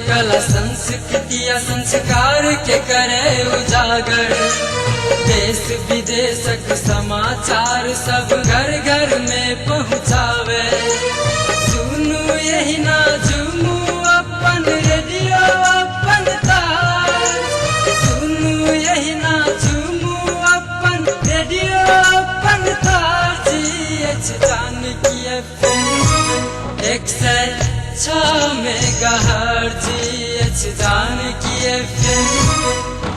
कला संस्कृति आ संस्कार के करे उजागर। देश विदेशक समाचार सब घर घर में पहुँचावे। सुनू यही ना झूमू अपन रेडियो अपन तार। सुनू यही ना झूमू अपन रेडियो अपन तार। G H Janaki FM 106 megahertz. H Janaki FM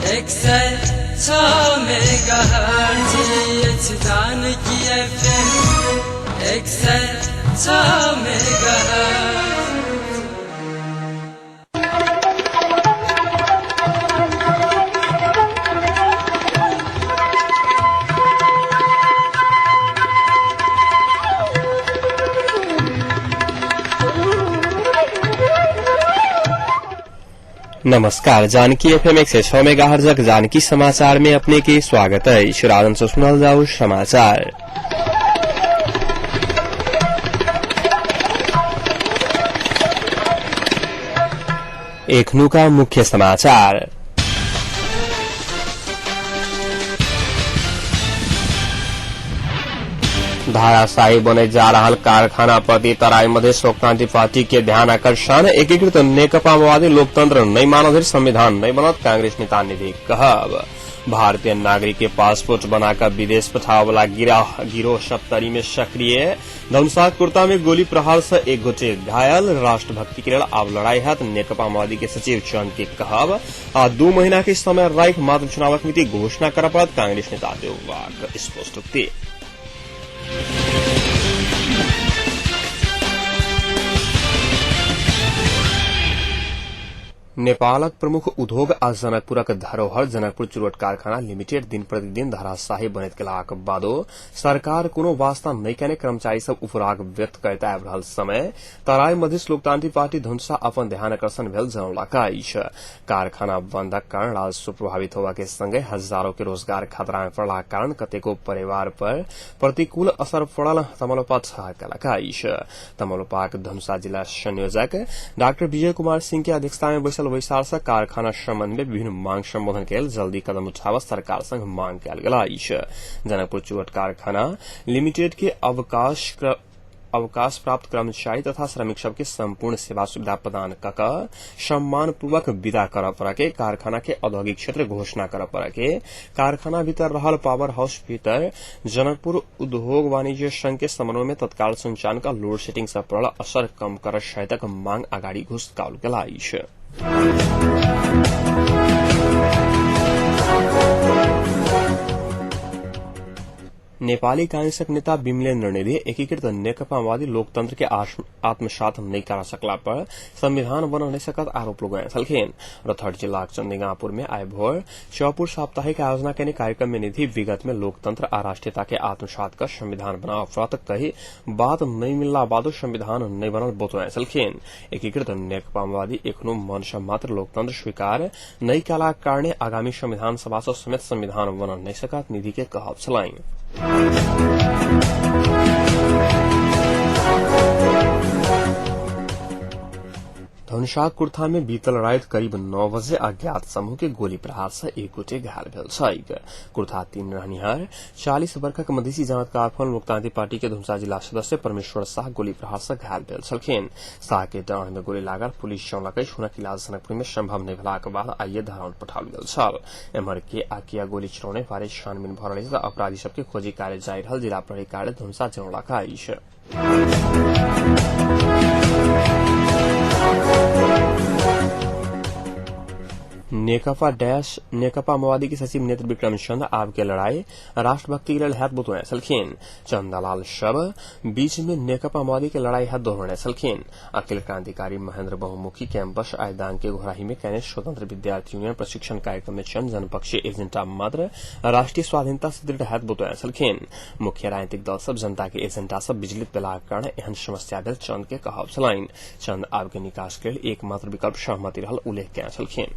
106 megahertz. H Janaki FM 106 megahertz. नमस्कार, जानकी एफएम 106 मेगाहर्जक जानकी समाचार में अपने के स्वागत है। राजन से सुनल जाऊ समाचार। एखनुका मुख्य समाचार। धाराशाही बने जा रहल कारखाना प्रति तराई मधेश लोकतांत्रिक पार्टी के ध्यान आकर्षण। एकीकृत नेकपा माओवादी लोकतंत्र नहीं मानल संविधान नहीं बनत कांग्रेस नेता निधि कहब। भारतीय नागरिक के पासपोर्ट बनाकर विदेश पठावला गिरोह सप्तरी में सक्रिय। धनुषा कुर्ता में गोली प्रहार से एक गोटे घायल। राष्ट्रभक्ति के लेल आब लड़ाई हैत नेकपा माओवादी के सचिव चंद के कहब। आ 2 महीना के समय राख मात्र चुनावक मिति घोषणा करऽ पड़त कांग्रेस नेता देउवाक स्पष्टोक्ति। नेपालक प्रमुख उद्योग आ जनकपुरक धरोहर जनकपुर चुरोट कारखाना लिमिटेड दिन प्रतिदिन धराशाही बनैत गेलाक बादो सरकार कोनो वास्ता नहि केने कर्मचारी सब उपराग व्यक्त करैत आबि रहल समय तराई मधेश लोकतांत्रिक पार्टी धनुषा अपन ध्यान आकर्षण भेल जनौलक अछि। कारखाना बंदक कारण राजस्व प्रभावित होबा के संगे हजारों के रोजगार खतरा में पड़लाक कारण कतेको परिवार पर प्रतिकूल असर पड़ल तमलोपा केलक अछि। तमलोपाक धनुषा जिला संयोजक डाक्टर विजय कुमार सिंह के अध्यक्षता में बैसल बैसार से कारखाना संबंध में विभिन्न मांग संबोधन के लेल जल्दी कदम उठाव सरकार संग मांग कयल गेल अछि। जनकपुर चुरट कारखाना लिमिटेड के अवकाश प्राप्त कर्मचारी तथा श्रमिक सबके संपूर्ण सेवा सुविधा प्रदान कक सम्मान पूर्वक विदा करऽ पड़के, कारखाना के औद्योगिक क्षेत्र घोषणा करऽ पड़के, कारखाना भीतर रहल पावर हाउस भीतर जनकपुर उद्योग वाणिज्य संघ के समन्वय में तत्काल संचालन का लोड सेटिंग से पड़ल असर कम कर सहितक मांग अगाडि घुसकाओल गेल अछि। नेपाली कांग्रेसक नेता विमलेन्द्र निधि एकीकृत नेकपा माओवादी लोकतंत्र के आत्मसात नहीं करा सकला पर संविधान बन नहीं सकत आरोप लगौने छलखिन। रौतहट जिलाक चंदिगापुर में आइ भोर चौपुर साप्ताहिक आयोजना केने कार्यक्रम में निधि विगत में लोकतंत्र आ राष्ट्रीयता के आत्मसात कर संविधान बनाव पड़त कही बात नहीं मिलला बादो संविधान नहीं बनल बतौने छलखिन। एकीकृत नेकपा माओवादी एखनो मन से मात्र लोकतंत्र स्वीकार नहीं कयलाक कारणे आगामी संविधान सभा सँ समेत संविधान बनल नहीं सकत निधि के कहब छलनि। धनुषा कुर्था में बीतल राति करीब 9 बजे अज्ञात समूह के गोली प्रहार से एक गोटे घायल भेल छैक। कुर्था 3 रहनिहार 40 वर्षक मधेसी जनता लोकतांत्रिक पार्टी के धनुषा जिला सदस्य परमेश्वर शाह गोली प्रहार से घायल भेल छलखिन। शाह के डाँड़ में गोली लागल पुलिस जनौलक अछि। हुनक इलाज जनकपुर में संभव नहि भेलाक बाद आइए धरान पठाओल गेल छल। एम्हर के आ किया गोली चलौने बारे छानबीन भऽ रहल अछि। अपराधी सबके खोजी कार्य जारी रहल जिला प्रहरी कार्य धनुषा जनौलक अछि। नेकपा माओवादी के सचिव नेत्र विक्रम चंद आब के लड़ाई राष्ट्रभक्ति के लेल हैत बतौने छलखिन। चंदालाल सब बीच में नेकपा माओवादी के लड़ाई हैत दोहरौने छलखिन। अखिल क्रांतिकारी महेंद्र बहुमुखी कैंपस आइदांग के घोराही में केने स्वतंत्र विद्यार्थी यूनियन प्रशिक्षण कार्यक्रम में चंद जनपक्षीय एजेंडा मात्र राष्ट्रीय स्वाधीनता सुदृढ़ हैत बतौने छलखिन। मुख्य राजनीतिक दल सब जनता के एजेंडा सब विचलित भेलाक कारण एहन समस्या भेल चंद के कहब छलनि। चंद आब के निकास के लेल एकमात्र विकल्प सहमति रहल उल्लेख केने छलखिन।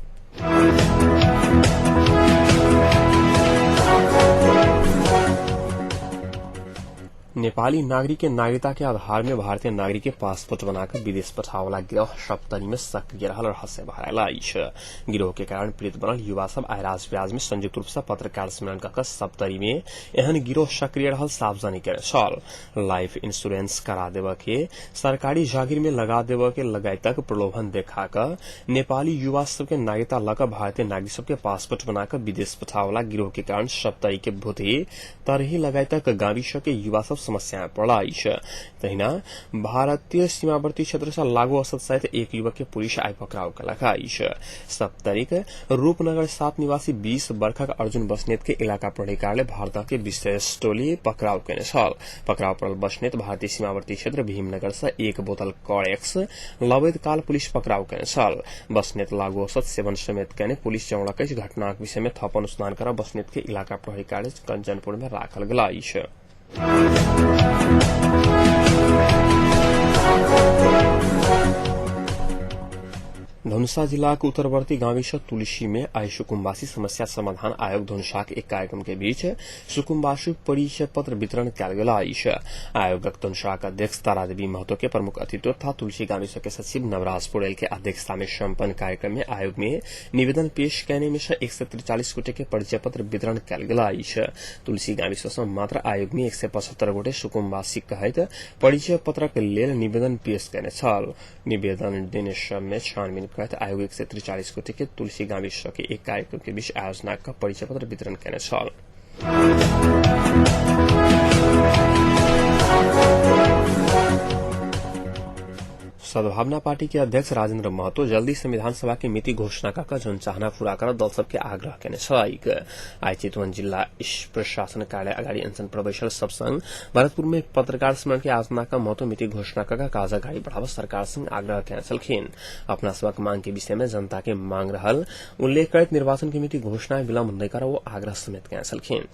नेपाली नागरिक के नागरिकता के आधार में भारतीय नागरिक के पासपोर्ट बनाकर विदेश पठावला गिरोह सप्तरी में सक्रिय रहल रहस्य बहरायल अछि। गिरोह के कारण पीड़ित बनल युवा सब आइ राजविराज में संयुक्त रूप से पत्रकार सम्मेलन कऽ सप्तरी में एहन गिरोह सक्रिय रहल सार्वजनिक केने छल। लाइफ इंश्योरेंस करा देबऽ के, सरकारी जागीर में लगा देबऽ के लगायतक प्रलोभन देखा कऽ नेपाली युवा सबके नागरिकता लऽ कऽ भारतीय नागरिक सबके पासपोर्ट बना कऽ विदेश पठावला गिरोह के कारण सप्तरी के भूतही तरही लगायतक गाविस के युवा सब समस्या में पड़ल अछि। तहिना भारतीय सीमावर्ती क्षेत्र से लागू औसत सहित एक युवक के पुलिस आइ पकड़ाव केलक अछि। सप्तरीक रूपनगर 7 निवासी 20 वर्षक अर्जुन बस्नेत के इलाका प्रहरी कार्यालय भारत के विशेष टोली पकड़ाव केने छल। पकड़ाव पड़ल बस्नेत भारतीय सीमावर्ती क्षेत्र भीमनगर से एक बोतल कॉरेक्स लबैत काल पुलिस पकड़ाव केने छल। बस्नेत लागू औसत सेवन समेत केने पुलिस जनौलक अछि। घटनाक विषय में थप अनुसंधान कर बस्नेत के इलाका प्रहरी कार्यालय कंचनपुर में राखल गेल अछि। धनुषा जिलाक उत्तरवर्ती गाविस तुलसी में आइ सुकुम्बासी समस्या समाधान आयोग धनुषाक एक कार्यक्रम के बीच सुकुम्बासी परिचय पत्र वितरण कयल गेल अछि। आयोगक धनुषाक अध्यक्ष तारादेवी महतो के प्रमुख अतिथि तथा तुलसी गाविस के सचिव नवराज पोड़ेल के अध्यक्षता में सम्पन्न कार्यक्रम में आयोग में निवेदन पेश कयने में से 143 गोटे के परिचय पत्र वितरण कयल गेल अछि। तुलसी गाविस सँ मात्र आयोग में 175 गोटे सुकुम्बासी कहैत परिचय पत्रक लेल निवेदन पेश कयने छल। निवेदन देने सब में छानबीन करैत आयोग 143 गोटे के तुलसी गाविस के एक कार्यक्रम के बीच आयोजना क परिचय पत्र वितरण कयने छल। सद्भावना पार्टी के अध्यक्ष राजेन्द्र महतो जल्दी संविधान सभा के मिति घोषणा कऽ जनचाहना पूरा कर दल सबके आग्रह केने छलैक। आइ चितवन जिल्ला प्रशासन कार्यालय अगाडि अनशन पर बैसल सब संग भरतपुर में पत्रकार सम्मेलन के आयोजना क महतो मिति घोषणा कऽ काज अगाडि बढ़ाव सरकार संग आग्रह केने छलखिन। अपना सबक मांग के विषय में जनता के मांग रहल उल्लेख करैत निर्वाचन के मिति घोषणा विलम्ब नहि कर ओ आग्रह समेत केने छलखिन।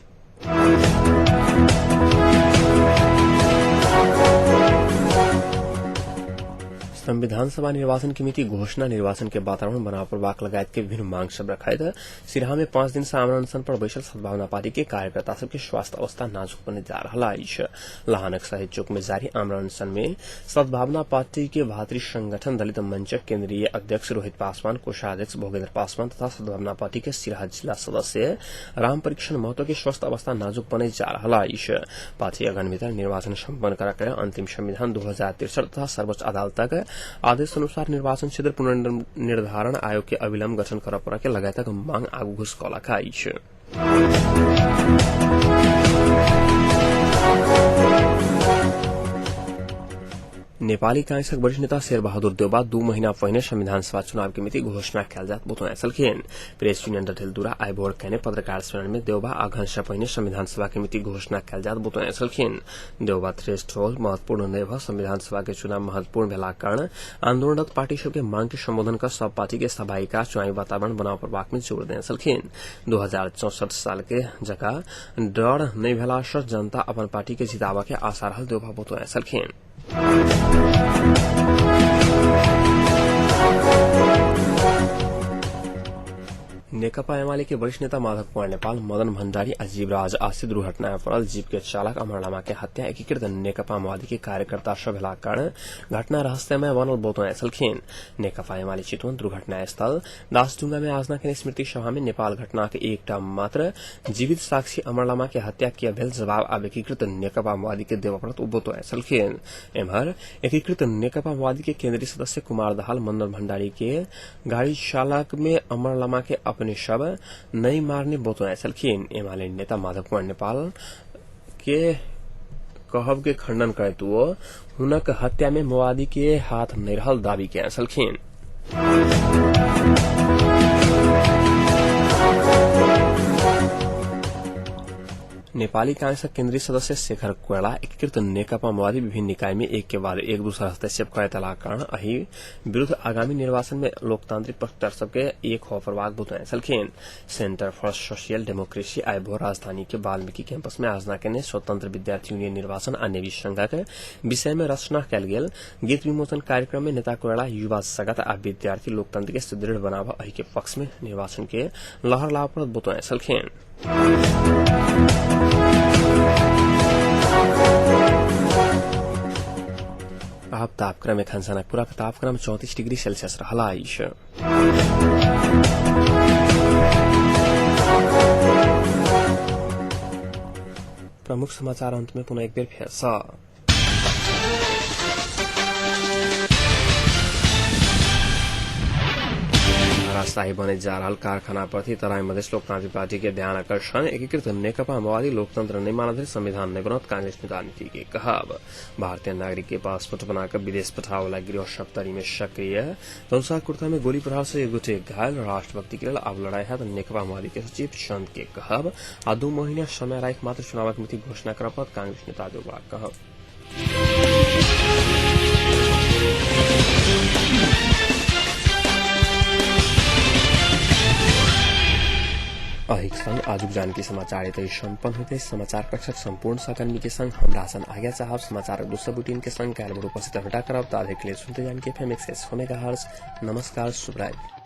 संविधान सभा निर्वाचन के मिति घोषणा निर्वाचन के वातावरण बनाव पड़बाक लगायत के विभिन्न मांग सब रखैत सिरहा में 5 दिन से आमरण अनशन पर बैसल सद्भावना पार्टी के कार्यकर्ता सबके स्वास्थ्य अवस्था नाजुक बनैत जा रहल अछि। लहानक शहीद चौक में जारी आमरण अनशन में सद्भावना पार्टी के भातृ संगठन दलित मंचक केंद्रीय अध्यक्ष रोहित पासवान, कोषाध्यक्ष भोगेन्द्र पासवान तथा सद्भावना पार्टी के सिरहा जिला सदस्य राम परीक्षण महतो के स्वास्थ्य अवस्था नाजुक बनैत जा रहल अछि। पार्टी अगन भीतर निर्वाचन सम्पन्न करा अंतिम संविधान 2063 तथा सर्वोच्च अदालतक आदेश अनुसार निर्वाचन क्षेत्र पुनर्निर्धारण आयोग के अविलंब गठन करऽ पड़ऽ के लगायतक मांग आगू घुसकौलक अछि। नेपाली कांग्रेसक वरिष्ठ नेता शेरबहादुर देउवा 2 महीना पहिने संविधान सभा चुनाव के मिति घोषणा कयल जायत बतौने छलखिन। प्रेस यूनियन डढेलधुरा आइ भोर कयने पत्रकार सम्मेलन में देउवा अगहन से पहिने संविधान सभा के मिति घोषणा कयल जायत बतौने छलखिन। देउवा थ्रेशहोल्ड महत्वपूर्ण नहि भऽ संविधान सभा के चुनाव महत्वपूर्ण भेलाक कारण आंदोलनरत पार्टी सबके मांग के संबोधन कऽ सब पार्टी के सहभागिता चुनावी वातावरण बनाव पड़बाक में जोर देने छलखिन। 2064 साल के जकाँ डर नहि भेला सँ जनता अपन पार्टी के जिताबऽ के आशा रहल देउवा बतौने छलखिन। नेकपा एमाले के वरिष्ठ नेता माधव कुमार नेपाल, मदन भण्डारी आ जीवराज आसी दुर्घटना में पड़ल जीप के चालक अमर लामा के हत्या एकीकृत नेकपा माओवादी के कार्यकर्ता सब भेलाक कारण घटना रहस्यमय बनल बतौने छलखिन। नेकपा एमाले चितवन दुर्घटना स्थल दासढुंगा में आयोजना केने स्मृति सभा में नेपाल घटना के एकटा मात्र जीवित साक्षी अमर लामा के हत्या किया भेल जवाब आब एकीकृत नेकपा माओवादी के देबऽ पड़त ओ बतौने छलखिन। एम्हर एकीकृत नेकपा माओवादी के केंद्रीय सदस्य कुमार दाहाल मदन भण्डारी के गाड़ी चालक में अमर लामा के अपने शव नहीं मारने बतौने छलखिन। एमाले नेता माधव कुमार नेपाल के कहब के खंडन करैत ओ हुनक हत्या में माओवादी के हाथ नहीं रहल दावी केने छलखिन। नेपाली कांग्रेसक केन्द्रीय सदस्य शेखर कोइराला एकीकृत नेकपा माओवादी विभिन्न निकाय में एक के बाद एक दूसर हस्तक्षेप करैत अयलाक कारण एहि विरूद्ध आगामी निर्वाचन में लोकतांत्रिक पक्ष सबके एक होबय पड़बाक बतौने छलखिन। सेंटर फॉर सोशल डेमोक्रेसी आइ भोर राजधानी के वाल्मीकि कैंपस में आयोजना केने स्वतंत्र विद्यार्थी यूनियन निर्वाचन आ नेवी संघक विषय में रचना कयल गेल गीत विमोचन कार्यक्रम में नेता कोइराला युवा सगत आ विद्यार्थी लोकतंत्र के सुदृढ़ बनाबऽ एहि के पक्ष में निर्वाचन के लहर लाबऽ पड़त बतौने छलखिन। तापक्रम। एखन जनकपुरक तापक्रम 34 डिग्री सेल्सियस रहल अछि। प्रमुख समाचार अंत में पुनः एक बेर फेर सँ। धराशायी बने जा रहल कारखाना प्रति तराई मधेश लोकतांत्रिक पार्टी के ध्यान आकर्षण। एकीकृत नेकपा माओवादी लोकतंत्र नहीं मानधरि संविधान नहीं बनत कांग्रेस नेता नीति के कहब। भारतीय नागरिक के पासपोर्ट बनाकर विदेश पठावला गिरोह सप्तरी में सक्रिय। धनुषा कुर्ता में गोली प्रहार से एक गोटे घायल। राष्ट्रभक्ति के लेल अब लड़ाई है नेकपा माओवादी के सचिव चंद के कहब। आ 2 महीना समय राख मात्र चुनावक मिति घोषणा करऽ पड़त कांग्रेस नेता देउबा कहब। अहिक संग आजुक जानकी समाचार एतै सम्पन्न होते। समाचार कक्षक सम्पूर्ण सहकर्मी के संग हमरा सन आज्ञा चाहब। समाचारक दोसर बुलेटिन के संग काल्हि भोर उपस्थित भेटा करब। ताधरि के लेल सुनते जानकी एफएम 106 मेगाहर्ट्ज। नमस्कार, शुभरात्रि।